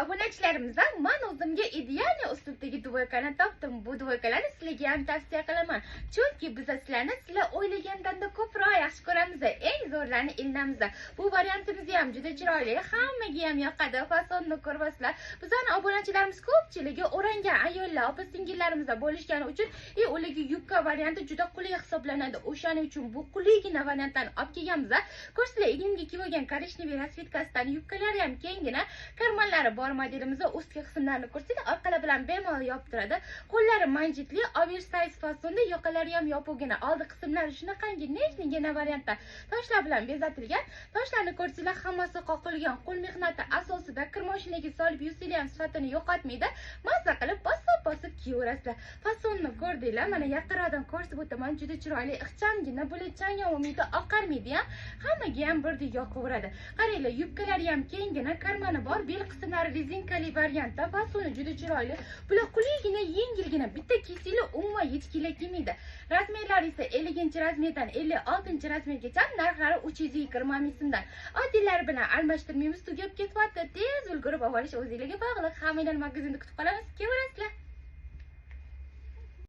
Obunachilarimizdan man o'zimga идеальный uslubdagi двойка ni topdim. Bu двойка larni sizlarga ham tavsiya qilaman, chunki biz sizlarni sizlar o'ylagandan ko'proq yaxshi ko'ramiz, eng zo'rlarni ilinamiz. Bu variantimiz ham juda chiroyli, hammaga ham yoqadi. Fasonni ko'ryapsizlar. Bizani obunachilarimiz ko'pchiligi o'rangan ayollar, opa singillarimiz bo'lishgani uchun и ularga yubka varianti juda qulay hisoblanadi. O'shaning uchun bu qulaygina variantdan olib kelganmiz. Ko'rsanglar, egnimga kiyib olgan коричневый расцветка sidan, yubkalari ham kenggina, карман lari bor modelimiz. Ustki qismlarini ko'rsanglar, orqalar bilan bemalol yopib turadi. Qo'llari manjetli, oversize fasonda, yoqalari ham yopiqgina. Oldi qismlari shunaqangi нежный gina variantda toshlar bilan bezatilgan. Toshlarni ko'rsanglar, hammasi qoqilgan, qo'l mehnati asosida. Kir moshinaga solib yuvsanglar ham sifatini yo'qotmaydi. Mazza qilib bosib bosib kiyaverasizlar. Fasonni ko'rdinglar, mana yaqinroqdan ko'rsatib o'taman. Juda chiroyli, ixchamgina, bular chang ham olmaydi, oqarmaydi ham, hammaga ham birdek yoqaveradi. Qaranglar, yubkalari ham kenggina, карман i bor, bel qismlari rezinkali variantda. Fasoni juda chiroyli. Bular qulaygina, yengilgina, bitta kiysanglar, umuman yechkinglar kelmaydi. Размер lari esa 50-размер dan 56-размер gacha, narxlari 320 000 so'mdan. Oddiylari bilan almashtirmaymiz, tugab ketyapti. Tez ulgurib olish o'zinglarga bog'liq. Hammanglar magazinda kutib qolamiz, kelaverasizlar.